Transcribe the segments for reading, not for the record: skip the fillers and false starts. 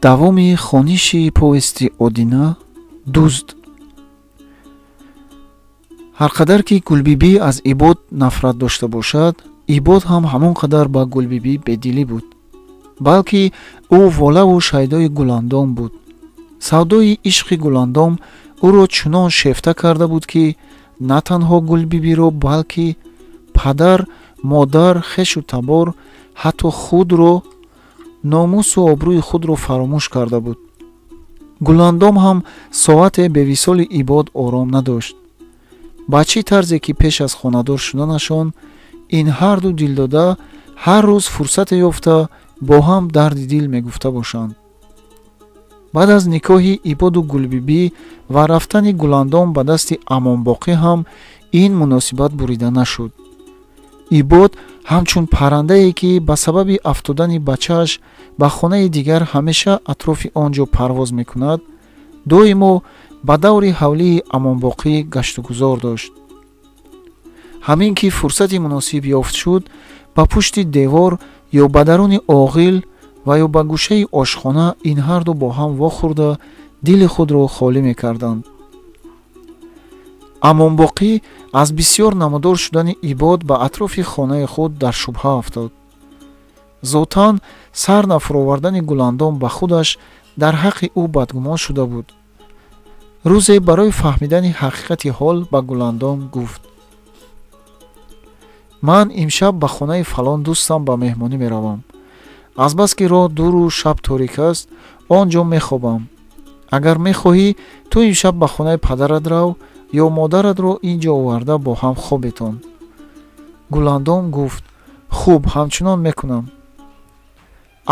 Давоми хониши повести Одина «Дузд». Ҳар қадар ки Гулбибӣ аз Ибод нафрат дошта бошад, Ибод ҳам ҳамон қадар ба Гулбибӣ бедилӣ буд. Балки ӯ волаву шайдои Гуландом буд. Савдои ишқи Гуландом ӯро чунон шефта карда буд, ки на танҳо Гулбибиро, балки падар, модар, хешу табор, ҳатто худро, номусу обрӯи худро фаромӯш карда буд. Гуландом ҳам соате бевисоли Ибод ором надошт. Ба чӣ тарзе ки пеш аз хонадор шуданашон ин ҳарду дилдода ҳар рӯз фурсате ёфта бо ҳам дарди дил мегуфта бошанд. Баъд аз никоҳи Ибоду Гулбибӣ ва рафтани Гуландом ба дасти Амонбоқӣ ҳам ин муносибат бурида нашуд. Ибод ҳамчун паррандае, ки ба сабаби афтодани бачааш ба хонаи дигар ҳамеша атрофи он ҷо парвоз мекунад, доимо ба даври ҳавлии Амонбоқӣ гаштугузор дошт. Ҳамин ки фурсати муносиб ёфт шуд, ба пушти девор ё ба даруни оғил ва ё ба гӯшаи ошхона ин ҳарду бо ҳам вохӯрда дили худро холӣ мекарданд. Амонбоқӣ аз бисёр намудор шудани Ибод ба атрофи хонаи худ дар шубҳа афтод. Зотан сар нафуровардани Гуландом ба худаш дар ҳаққи ӯ бадгумон шуда буд. Рӯзе барои фаҳмидани ҳақиқати ҳол ба Гуландом гуфт: ман имшаб ба хонаи фалон дӯстам ба меҳмонӣ меравам. Азбаски роҳ дуру шаб торик аст, он ҷо мехобам. Агар мехоҳӣ, ту имшаб ба хонаи падарат рав ё модаратро ин ҷо оварда бо ҳам хобетон. Гуландом гуфт: хуб, ҳамчунон мекунам.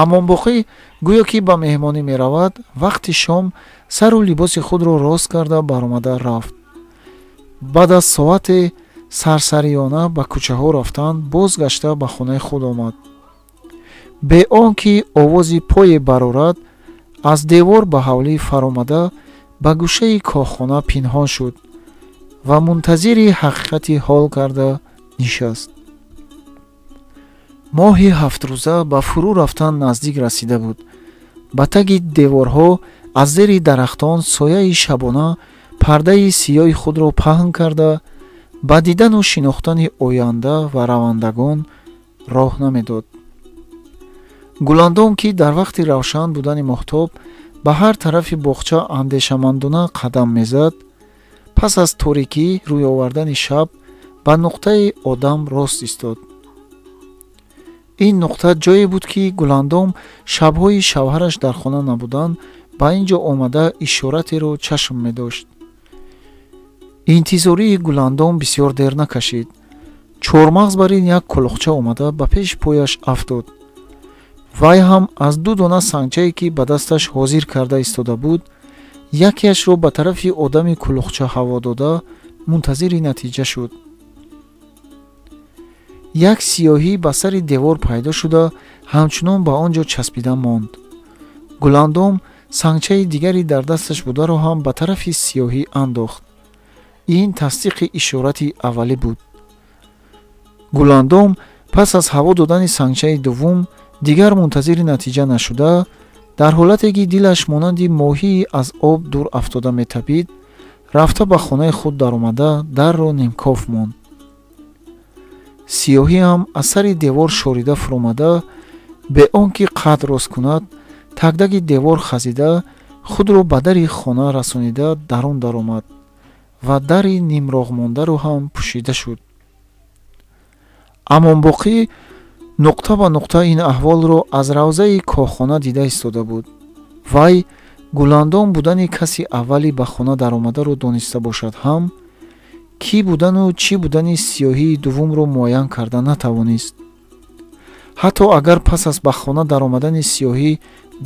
Амонбоқӣ гӯё ки ба меҳмонӣ меравад, вақти шом сару либоси худро рост карда баромада рафт. Баъд аз соате сарсариёна ба кӯчаҳо рафтан, бозгашта ба хонаи худ омад. Бе он ки овози пое барорад, аз девор ба ҳавлӣ фаромада ба гӯшаи коҳхона пинҳон шуд ва мунтазири ҳақиқати ҳол карда нишаст. Моҳи ҳафтрӯза ба фурӯ рафтан наздик расида буд. Ба таги деворҳо аз зери дарахтон сояи шабона пардаи сиёҳи худро паҳн карда ба дидану шинохтани оянда ва равандагон роҳ намедод. Гуландом, ки дар вақти равшан будани моҳтоб ба ҳар тарафи боғча андешамандона қадам мезад, пас аз торикӣ рӯй овардани шаб ба нуқтаи одам рост истод. Ин нуқта ҷое буд, ки Гуландом шабҳои шавҳараш дар хона набуданд, ба ин ҷо омада ишоратеро чашм медошт. Интизории Гуландом бисёр дер накашид. Чормағз бар ин як кулоқча омада ба пеши пояш афтод. Вай ҳам аз ду дона сангчае, ки ба дасташ ҳозир карда истода буд, якеашро ба тарафи одами кулоқча ҳаво дода мунтазири натиҷа шуд. Як сиёҳӣ ба сари девор пайдо шуда ҳамчунон ба он ҷо часпида монд. Гуландом сангчаи дигари дар дасташ бударо ҳам ба тарафи сиёҳӣ андохт. Ин тасдиқи ишорати аввалӣ буд. Гуландом пас аз ҳаво додани сангчаи дуввум дигар мунтазири натиҷа нашуда, дар ҳолате ки дилаш монанди моҳии аз об дур афтода метапид, рафта ба хонаи худ даромада дарро нимкоф монд. Сиёҳӣ ҳам аз сари девор шорида фуромада, бе он ки қад рост кунад, такдаги девор хазида худро ба дари хона расонида дарун даромад ва дари нимроғмондаро ҳам пӯшида шуд. Амонбоқӣ нуқта ба нуқта ин аҳволро аз равзаи коҳхона дида истода буд. Вай Гуландом будани каси аввали ба хона даромадаро дониста бошад ҳам, кӣ будану чӣ будани сиёҳии дуввумро муайян карда натавонист. Ҳатто агар пас аз ба хона даромадани сиёҳӣ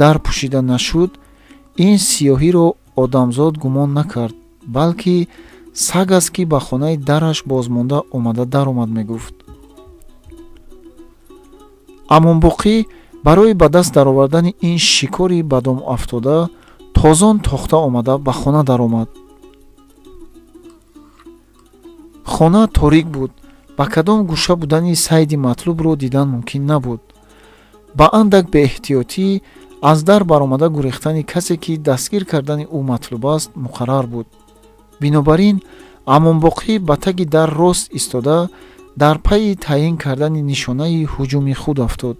дар пӯшида нашуд, ин сиёҳиро одамзод гумон накард, балки саг аст, ки ба хонаи дараш бозмонда омада даромад мегуфт. Амонбоқӣ барои ба даст даровардани ин шикори ба дом афтода тозон тохта омада ба хона даромад. Хона торик буд, ба кадом гӯша будани сайди матлубро дидан мумкин набуд. Ба андак беэҳтиётӣ Аз дар баромада гурехтани касе, ки дастгир кардани ӯ матлуб аст, муқаррар буд. Бинобар ин Амонбоқӣ ба таги дар рост истода, дар пайи таъин кардани нишонаи ҳуҷуми худ афтод.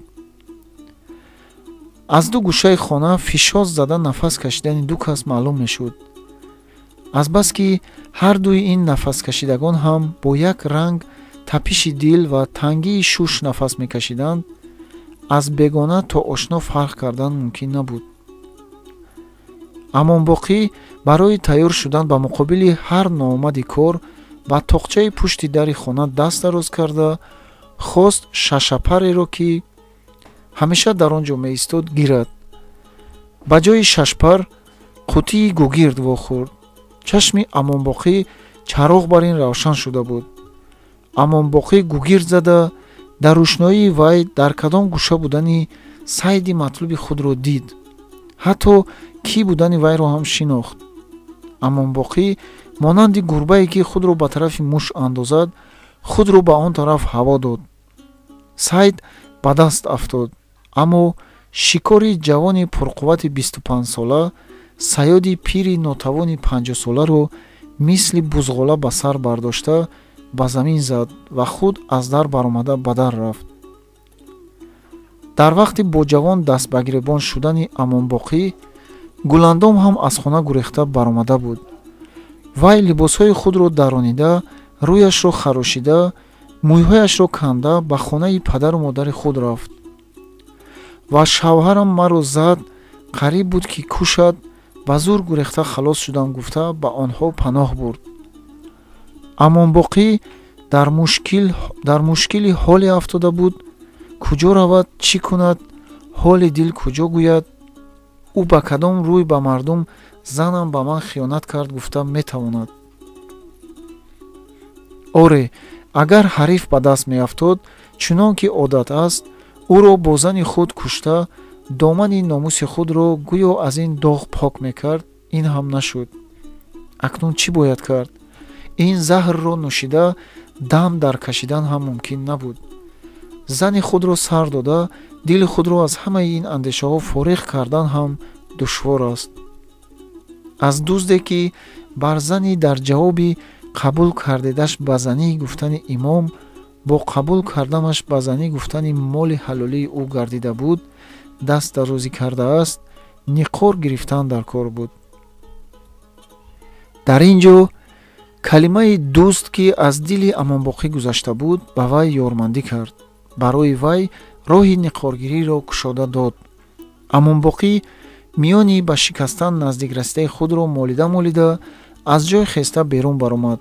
Аз ду гӯшаи хона фишоз зада нафас кашидани ду кас маълум мешуд. Азбаски ҳар дуи ин нафаскашидагон ҳам бо як ранг тапиши дил ва тангии шуш нафас мекашиданд, аз бегона то ошно фарқ кардан мумкин набуд. Амонбоқӣ барои тайёр шудан ба муқобили ҳар ноомади кор ба тоқчаи пушти дари хона даст дароз карда, хост шашапареро, ки ҳамеша дар он ҷо меистод, гирад. Ба ҷои шашпар қутии гугирд вохӯрд. Чашми Амонбоқӣ чароғ бар ин равшан шуда буд. Амонбоқӣ гугирд зада, дар рӯшноии вай дар кадом гӯша будани сайди матлуби худро дид, ҳатто кӣ будани вайро ҳам шинохт. Амонбоқӣ монанди гурбае, ки худро ба тарафи муш андозад, худро ба он тараф ҳаво дод. Сайд ба даст афтод, аммо шикори ҷавони пурқуввати 25-сола саёди пири нотавони 50-соларо мисли бузғола ба сар бардошта ба замин зад ва худ аз дар баромада ба дар рафт. Дар вақти бо ҷавон дастбагиребон шудани Амонбоқӣ, Гуландом ҳам аз хона гурехта баромада буд. Вай либосҳои худро даронида, рӯяшро харошида, мӯйҳояшро канда ба хонаи падару модари худ рафт ва шавҳарам маро зад, қариб буд, ки кушад, ба зур гурехта халос шудам гуфта, ба онҳо паноҳ бурд. Амонбоқӣ дар мушкили ҳоле афтода буд, куҷо равад, чӣ кунад, ҳоли дил куҷо гӯяд? Ӯ ба кадом рӯй ба мардум занам ба ман хиёнат кард гуфта метавонад? Оре, агар ҳариф ба даст меафтод, чунон ки одат аст, ӯро бо зани худ кушта, домани номуси худро гӯё аз ин доғ пок мекард. Ин ҳам нашуд. Акнун чӣ бояд кард? Ин заҳрро нӯшида, дам дар кашидан ҳам мумкин набуд. Зани худро сар дода, дили худро аз ҳамаи ин андешаҳо фориғ кардан ҳам душвор аст. Аз дузде, ки бар зани дар ҷавоби қабул кардедаш ба занӣ гуфтани имом бо қабул кардамаш ба занӣ гуфтани моли ҳалолии ӯ гардида буд, даст дарозӣ кардааст, ниқор гирифтан дар кор буд. Дар ин ҷо калимаи дӯст, ки аз дили Амонбоқӣ гузашта буд, ба вай ёрмандӣ кард, барои вай роҳи ниқоргириро кушода дод. Амонбоқӣ миёни ба шикастан наздик расидаи худро молида молида аз ҷой хеста берун баромад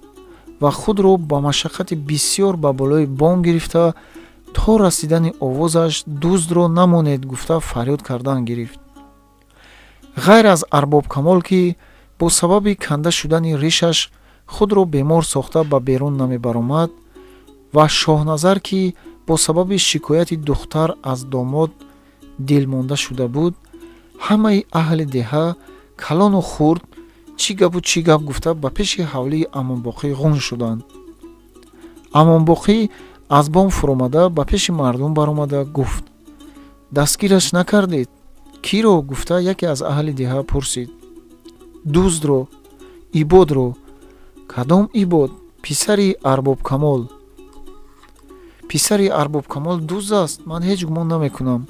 ва худро ба машаққати бисьёр ба болои бом гирифта, то расидани овозаш дуздро намонед гуфта фарёд кардан гирифт. Ғайр аз Арбобкамол, ки бо сабаби канда шудани ришаш худро бемор сохта ба берун намебаромад, ва Шоҳназар, ки бо сабаби шикояти духтар аз домод дилмонда шуда буд, ҳамаи аҳли деҳа, калону хурд, чӣ гапу чӣ гап гуфта ба пеши ҳавлии Амонбоқӣ ғун шуданд. Амонбоқӣ аз бом фуромада, ба пеши мардум баромада гуфт: «Дастгираш накардед?» «Киро?» гуфта яке аз аҳли деҳа пурсид. «Дуздро, Ибодро». «Кадом Ибод?» «Писари Арбобкамол». «Писари Арбобкамол дузд аст? Ман ҳеҷ гумон намекунам».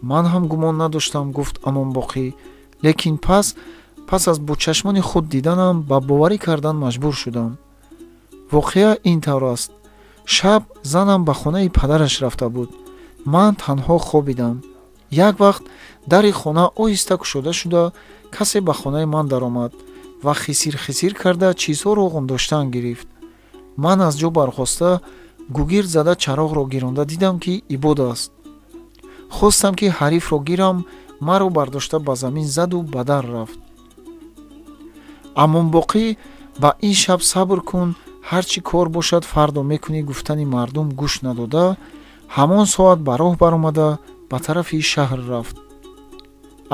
«Ман ҳам гумон надоштам», гуфт Амонбоқӣ, «лекин пас аз бо чашмони худ диданам ба боварӣ кардан маҷбур шудам. Воқеа ин тавр аст: шаб занам ба хонаи падараш рафта буд, ман танҳо хобидам. Як вақт дари хона оҳиста кушода шуда, касе ба хонаи ман даромад ва хисир хисир карда чизҳоро ғундоштан гирифт. Ман аз ҷо бархоста, гугирд зада чароғро гиронда дидам, ки Ибод аст. Хостам, ки ҳарифро гирам, маро бардошта ба замин заду ба дар рафт». Амонбоқӣ ба ин шаб сабр кун, ҳар чӣ кор бошад, фардо мекунӣ гуфтани мардум гӯш надода, ҳамон соат ба роҳ баромада, ба тарафи шаҳр рафт.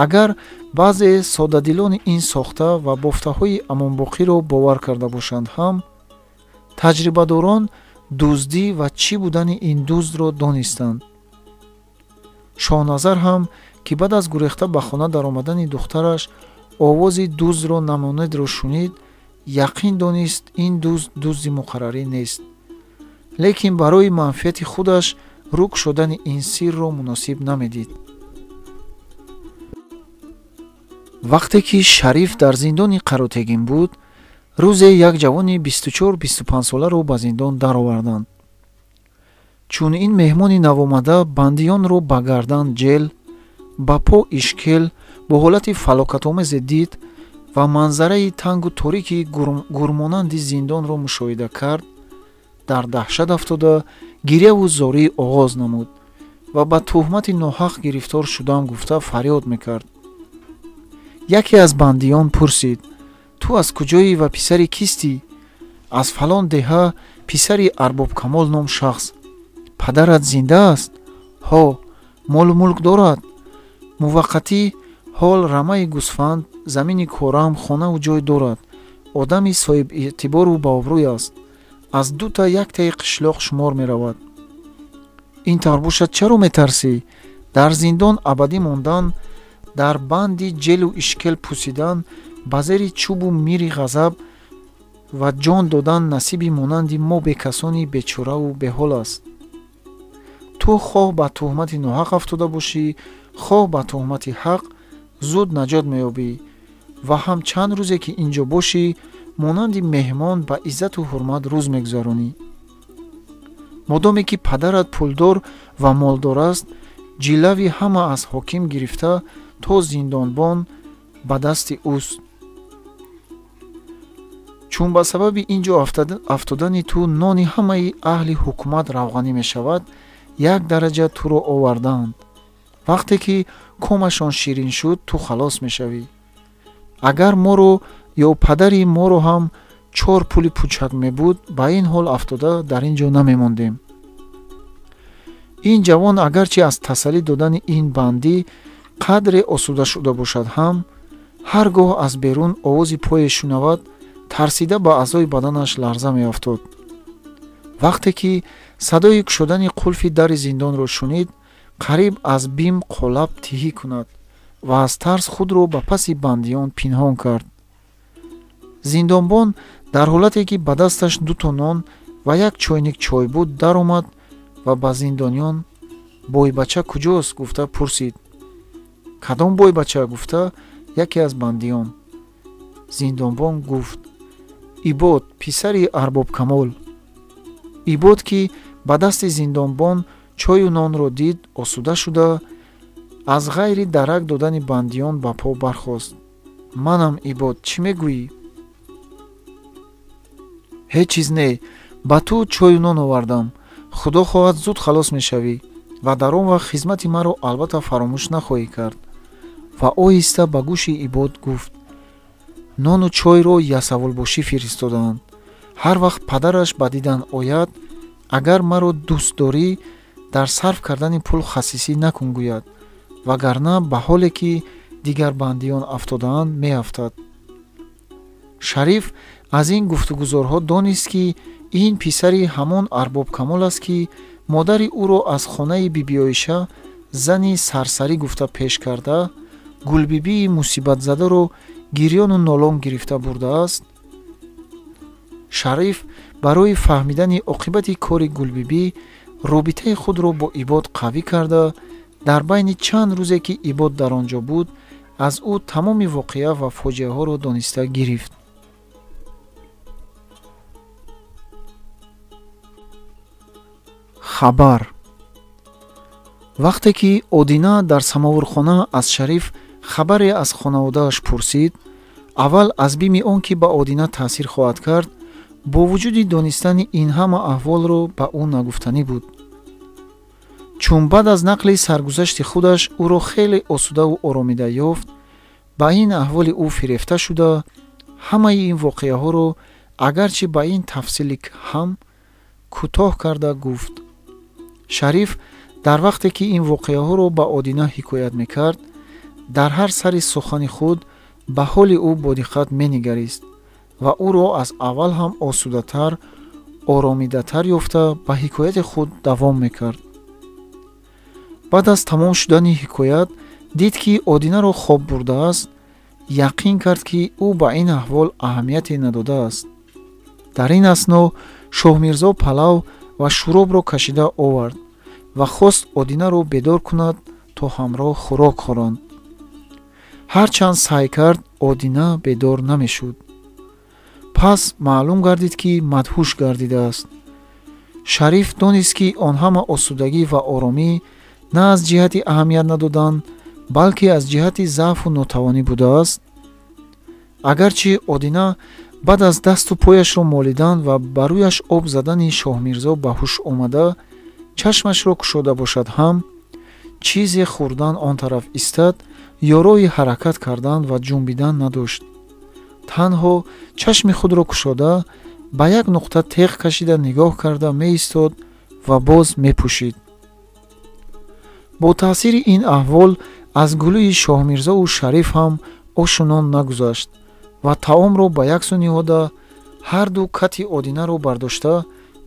Агар баъзе соддадилони ин сохта ва бофтаҳои Амонбоқиро бовар карда бошанд ҳам, таҷрибадорон дуздӣ ва чӣ будани ин дуздро донистанд. Шоҳназар ҳам, ки баъд аз гурехта ба хона даромадани духтараш овози дуздро намонедро шунид, яқин донист ин дузд дузди муқаррарӣ нест. Лекин барои манфиати худаш рӯ кушодани ин сирро муносиб намедид. Вақте ки Шариф дар зиндони Қаротегин буд, рӯзе як ҷавони 24-25 соларо ба зиндон дароварданд. Чун ин меҳмони навомада бандиёнро ба гардан ҷел, ба по ишкел бо ҳолати фалокатомезе дид ва манзараи тангу торики гурмонанди зиндонро мушоҳида кард, дар даҳшат афтода гиряву зорӣ оғоз намуд ва ба туҳмати ноҳақ гирифтор шудам гуфта фарёд мекард. Яке аз бандиён пурсид: ту аз куҷоӣ ва писари кистӣ? Аз фалон деҳа, писари Арбобкамол ном шахс. Падарат зинда аст? Ҳо. Молу мулк дорад? Муваққатӣ ҳол рамаи гӯсфанд, замини корам, хонаву ҷой дорад. Одами соҳибэътибору баобрӯй аст. Аз дута яктаи қишлоқ шумор меравад. Ин тавр бошад, чаро метарсӣ? Дар зиндон абадӣ мондан, дар банди ҷелу ишкел пусидан, ба зери чӯбу мири ғазаб ва ҷон додан насиби монанди мо бекасони бечораву беҳол аст. Ту хоҳ ба туҳмати ноҳақ афтода бошӣ, хоҳ ба туҳмати ҳақ, зуд наҷот меёбӣ ва ҳам чанд рӯзе ки ин ҷо бошӣ, монанди меҳмон ба иззату ҳурмат рӯз мегузаронӣ. Модоме ки падарат пулдор ва молдор аст, ҷилави ҳама аз ҳоким гирифта то зиндонбон ба дасти ӯст. Чун ба сабаби ин ҷо афтодани ту нони ҳамаи аҳли ҳукумат равғанӣ мешавад, як дараҷа туро овардаанд. Вақте ки комашон ширин шуд, ту халос мешавӣ. Агар моро ё падари моро ҳам чор пули пучак мебуд, ба ин ҳол афтода дар ин ҷо намемондем. Ин ҷавон агарчи аз тасаллӣ додани ин бандӣ қадре осуда шуда бошад ҳам, ҳар гоҳ аз берун овози пое шунавад, тарсида ба аъзои баданаш ларза меафтод. Вақте ки садои кушодани қулфи дари зиндонро шунид, қариб аз бим қолаб тиҳӣ кунад ва аз тарс худро ба паси бандиён пинҳон кард. Зиндонбон дар ҳолате ки ба дасташ дуто нон ва як чойник чой буд даромад ва ба зиндониён бойбача куҷост гуфта пурсид. Кадом бойбача? Гуфта яке аз бандиён. Зиндонбон гуфт: Ибод, писари Арбобкамол. Ибод ки ба дасти зиндонбон чою нонро дид, осуда шуда аз ғайри дарак додани бандиён ба по бархост. Манам Ибод, чӣ мегӯӣ? Ҳеҷ чиз не, ба ту чою нон овардам. Худо хоҳад зуд халос мешавӣ ва дар он вақт хизмати маро албатта фаромӯш нахоҳӣ кард. Ва оҳиста ба гӯши Ибод гуфт: нону чойро ясавулбошӣ фиристодаанд. Ҳар вақт падараш ба дидан ояд, агар маро дӯст дорӣ, дар сарф кардани пул хасисӣ накун гӯяд, вагарна ба ҳоле ки дигар бандиён афтодаанд меафтад. Шариф аз ин гуфтугузорҳо донист, ки ин писари ҳамон Арбобкамол аст, ки модари ӯро аз хонаи Бибиоиша зани сарсарӣ гуфта пеш карда, Гулбибии мусибатзадаро гирёну нолон гирифта бурдааст. Шариф барои фаҳмидани оқибати кори Гулбибӣ робитаи худро бо Ибод қавӣ карда, дар байни чанд рӯзе ки Ибод дар он ҷо буд, аз ӯ тамоми воқеа ва фоҷиаҳоро дониста гирифт. Хабар. Вақте ки Одина дар самовурхона аз Шариф хабаре аз хонаводааш пурсид, аввал аз бими он ки ба Одина таъсир хоҳад кард, бо вуҷуди донистани ин ҳама аҳволро ба ӯ нагуфтанӣ буд. Чун баъд аз нақли саргузашти худаш ӯро хеле осудаву оромида ёфт, ба ин аҳволи ӯ фирефта шуда, ҳамаи ин воқеаҳоро агарчи ба ин тафсили ҳам кӯтоҳ карда гуфт. Шариф дар вақте ки ин воқеаҳоро ба Одина ҳикоят мекард, дар ҳар сари сухани худ ба ҳоли ӯ бодиққат менигарист ва ӯро аз аввал ҳам осудатар, оромидатар ёфта ба ҳикояти худ давом мекард. Баъд аз тамом шудани ҳикоят дид, ки Одинаро хоб бурдааст, яқин кард, ки ӯ ба ин аҳвол аҳамияте надодааст. Дар ин асно Шоҳмирзо палав ва шӯробро кашида овард ва хост Одинаро бедор кунад, то ҳамроҳ хӯрок хӯранд. Ҳарчанд саъй кард, Одина бедор намешуд. Пас маълум гардид, ки мадҳуш гардидааст. Шариф донист, ки он ҳама осудагӣ ва оромӣ на аз ҷиҳати аҳамият надодан, балки аз ҷиҳати заъфу нотавонӣ будааст. Агарчи Одина баъд аз дасту пояшро молидан ва ба рӯяш об задани Шоҳмирзо ба ҳуш омада, чашмашро кушода бошад ҳам, чизе хӯрдан он тараф истад, ё роҳи ҳаракат кардан ва ҷунбидан надошт. Танҳо чашми худро кушода, ба як нуқта теғ кашида нигоҳ карда меистод ва боз мепӯшид. Бо таъсири ин аҳвол аз гулӯи Шоҳмирзову Шариф ҳам ошу нон нагузашт ва таомро ба як сӯ ниҳода, ҳарду кати Одинаро бардошта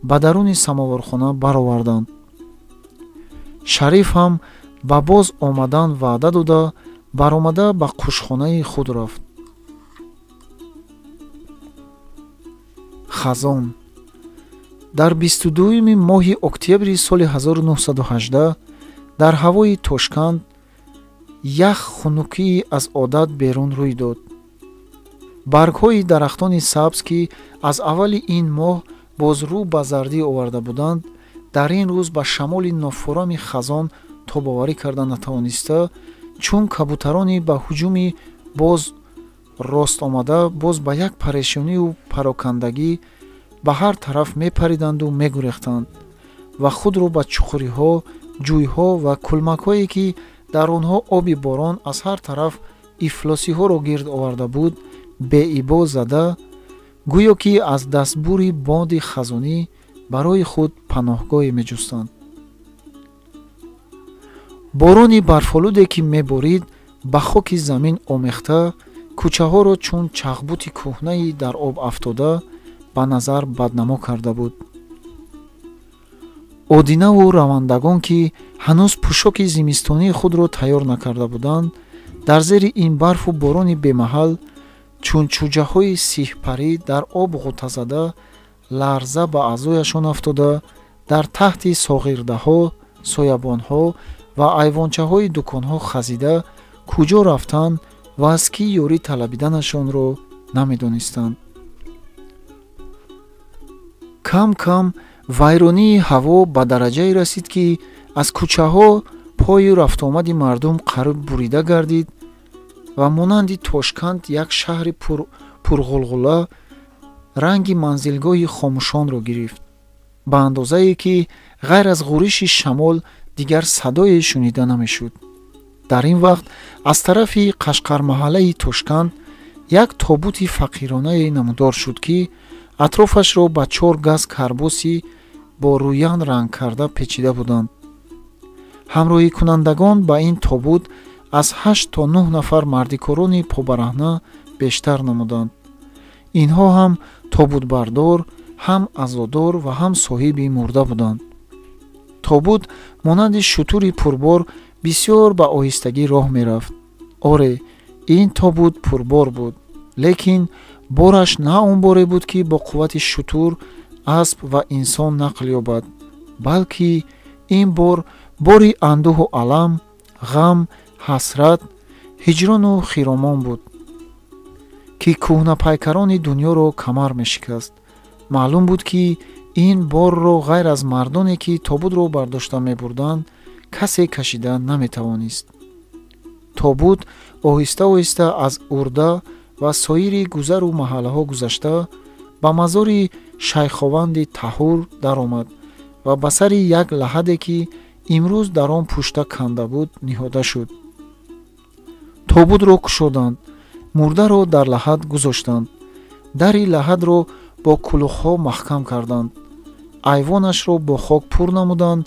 ба даруни самоворхона бароварданд. Шариф ҳам ба боз омадан ваъда дода, баромада ба қушхонаи худ рафт. Хазон. Дар 22-юми моҳи октябри соли 1918 дар ҳавои Тошканд ях хунукии аз одат берун рӯй дод. Баргҳои дарахтони сабз, ки аз аввали ин моҳ боз рӯ ба зардӣ оварда буданд, дар ин рӯз ба шамоли нофурами хазон тобоварӣ карда натавониста, чун кабутарони ба ҳуҷуми боз рост омада, боз ба як парешонию парокандагӣ ба ҳар тараф мепариданду мегурехтанд ва худро ба чуқуриҳо, ҷӯйҳо ва кулмакҳое, ки дар онҳо оби борон аз ҳар тараф ифлосиҳоро гирд оварда буд, беибо зада, гӯё ки аз дастбури боди хазонӣ барои худ паноҳгоҳе меҷустанд. Борони барфолуде, ки меборид, ба хоки замин омехта, кӯчаҳоро чун чағбути кӯҳнаи дар об афтода ба назар баднамо карда буд. Одинаву равандагон, ки ҳанӯз пӯшоки зимистонии худро тайёр накарда буданд, дар зери ин барфу борони бемаҳал чун чӯҷаҳои сиҳпарӣ дар об ғӯтазада, ларза ба аъзояшон афтода, дар таҳти соғирдаҳо, соябонҳо ва айвончаҳои дуконҳо хазида, куҷо рафтан ва аз кӣ ёрӣ талабиданашонро намедонистанд. Кам кам вайронии ҳаво ба дараҷае расид, ки аз кӯчаҳо пою рафтуомади мардум қариб бурида гардид ва монанди Тошканд як шаҳри пурғулғула ранги манзилгоҳи хомӯшонро гирифт, ба андозае ки ғайр аз ғӯриши шамол дигар садое шунида намешуд. Дар ин вақт аз тарафи Қашқармаҳаллаи Тошканд як тобути фақиронае намудор шуд, ки атрофашро ба чор газ карбоси бо рӯян ранг карда печида буданд. Ҳамроҳикунандагон ба ин тобут аз 8 то 9 нафар мардикорони побараҳна бештар намуданд. Инҳо ҳам тобутбардор, ҳам азодор ва ҳам соҳиби мурда буданд. Тобут монанди шутури пурбор бисёр ба оҳистагӣ роҳ мерафт. Оре, ин тобут пурбор буд, лекин бораш на он боре буд, ки бо қуввати шутур, асп ва инсон нақл ёбад, балки ин бор бори андӯҳу алам, ғам, ҳасрат, ҳиҷрону хиромон буд, ки кӯҳнапайкарони дунёро камар мешикаст. Маълум буд, ки ин борро ғайр аз мардоне, ки тобутро бардошта мебурданд, касе кашида наметавонист. Тобут оҳиста оҳиста аз Урда ва соири гузару маҳаллаҳо гузашта, ба мазори Шайхованди Таҳур даромад ва ба сари як лаҳаде, ки имрӯз дар он пушта канда буд, ниҳода шуд. Тобутро кушоданд, мурдаро дар лаҳад гузоштанд, дари лаҳадро бо кулухҳо маҳкам карданд, айвонашро бо хок пур намуданд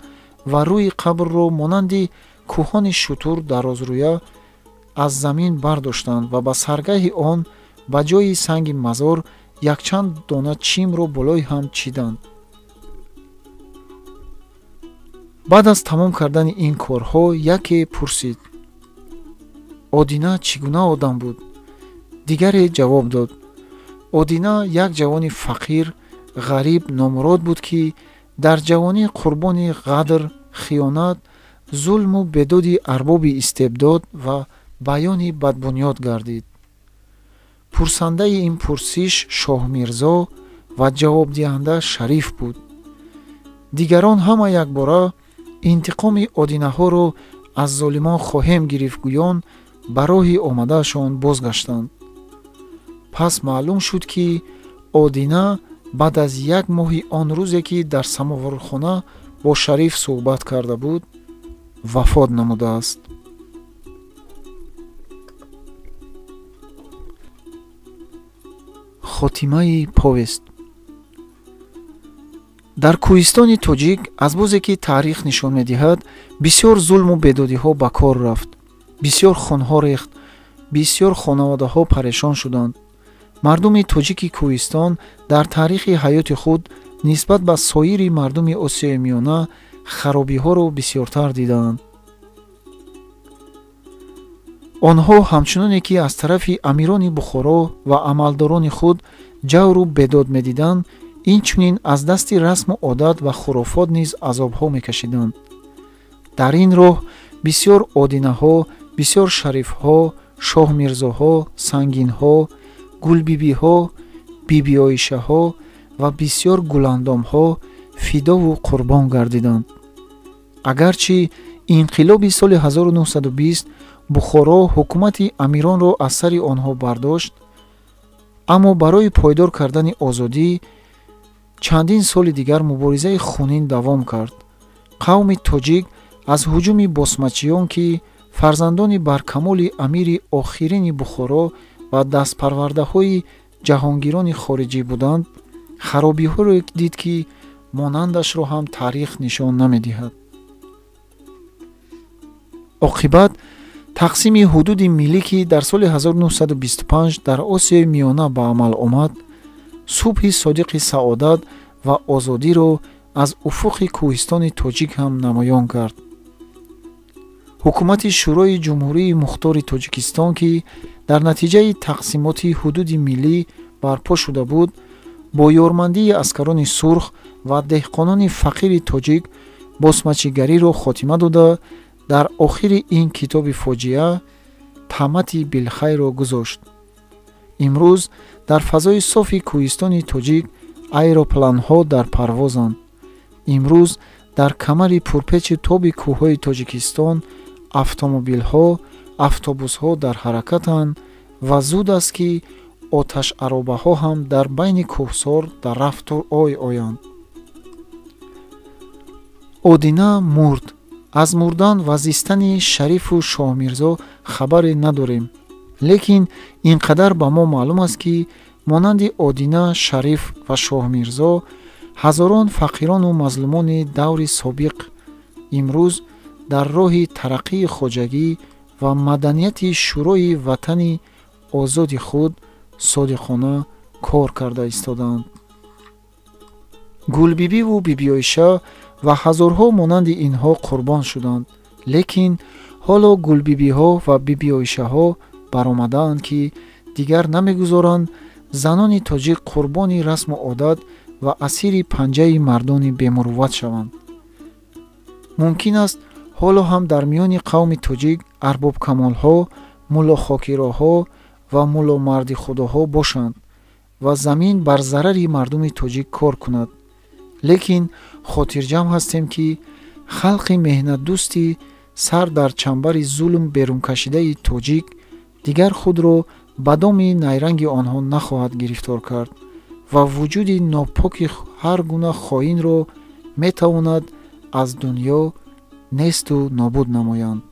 ва рӯи қабрро монанди кӯҳони шутур дарозрӯя аз замин бардоштанд ва ба саргаҳи он ба ҷои санги мазор якчанд дона чимро болои ҳам чиданд. Баъд аз тамом кардани ин корҳо яке пурсид: Одина чӣ гуна одам буд? Дигаре ҷавоб дод: Одина як ҷавони фақир, ғариб, номурод буд, ки дар ҷавонӣ қурбони ғадр, хиёнат, зулму бедоди арбоби истибдод ва баёни бадбунёд гардид. Пурсандаи ин пурсиш Шоҳмирзо ва ҷавобдиҳанда Шариф буд. Дигарон ҳама якбора интиқоми одинаҳоро аз золимон хоҳем гирифт гӯён ба роҳи омадаашон бозгаштанд. Пас маълум шуд, ки Одина баъд аз як моҳи он рӯзе, ки дар самоворхона бо Шариф суҳбат карда буд, вафот намудааст. Хотимаи повест. Дар кӯҳистони тоҷик аз бозе ки таърих нишон медиҳад, бисёр зулму бедодиҳо ба кор рафт, бисёр хунҳо рехт, бисёр хонаводаҳо парешон шуданд. Мардуми тоҷики кӯҳистон дар таърихи ҳаёти худ нисбат ба соири мардуми Осиёи Миёна харобиҳоро бисёртар дидаанд. Онҳо ҳамчуноне ки аз тарафи амирони Бухоро ва амалдорони худ ҷавру бедод медиданд, инчунин аз дасти расму одат ва хурофот низ азобҳо мекашиданд. Дар ин роҳ бисёр одинаҳо, бисёр шарифҳо, шоҳмирзоҳо, сангинҳо, гулбибиҳо, бибиоишаҳо ва бисёр гуландомҳо фидову қурбон гардиданд. Агарчи инқилоби соли 1920 Бухоро ҳукумати амиронро аз сари онҳо бардошт, аммо барои пойдор кардани озодӣ чандин соли дигар муборизаи хунин давом кард. Қавми тоҷик аз ҳуҷуми босмачиён, ки фарзандони баркамоли амири охирини Бухоро ва дастпарвардаҳои ҷаҳонгирони хориҷӣ буданд, харобиҳоро дид, ки монандашро ҳам таърих нишон намедиҳад. Оқибат тақсими ҳудуди миллӣ, ки дар соли 1925 дар Осиёи Миёна ба амал омад, субҳи содиқи саодат ва озодиро аз уфуқи кӯҳистони тоҷик ҳам намоён кард. Ҳукумати Шӯрои Ҷумҳурии Мухтори Тоҷикистон, ки дар натиҷаи тақсимоти ҳудуди миллӣ барпо шуда буд, бо ёрмандии аскарони сурх ва деҳқонони фақири тоҷик босмачигариро хотима дода, дар охири ин китоби фоҷиа таъмати билхайрро гузошт. Имрӯз дар фазои софи кӯҳистони тоҷик аэропланҳо дар парвозанд. Имрӯз дар камари пурпечи тоби кӯҳҳои Тоҷикистон автомобилҳо, автобусҳо дар ҳаракатанд ва зуд аст, ки оташаробаҳо ҳам дар байни кӯҳсор дар рафту ой оянд. Одина мурд. Аз мурдан ва зистани Шарифу Шоҳмирзо хабаре надорем, лекин ин қадар ба мо маълум аст, ки монанди Одина, Шариф ва Шоҳмирзо ҳазорон фақирону мазлумони даври собиқ имрӯз дар роҳи тараққии хоҷагӣ ва маданияти шӯрои ватани озоди худ содиқона кор карда истодаанд. Гулбибиву Бибиоиша ва ҳазорҳо монанди инҳо қурбон шуданд, лекин ҳоло гулбибиҳо ва бибиоишаҳо баромадаанд, ки дигар намегузоранд занони тоҷик қурбони расму одат ва асири панҷаи мардони бемурувват шаванд. Мумкин аст ҳоло ҳам дар миёни қавми тоҷик арбобкамолҳо, муллохокироҳо ва мулломардихудоҳо бошанд ва замин бар зарари мардуми тоҷик кор кунад, лекин хотирҷамъ ҳастем, ки халқи меҳнатдӯсти сар дар чамбари зулм берункашидаи тоҷик дигар худро ба доми найранги онҳо нахоҳад гирифтор кард ва вуҷуди нопоки ҳар гуна хоинро метавонад аз дунё несту нобуд намоянд.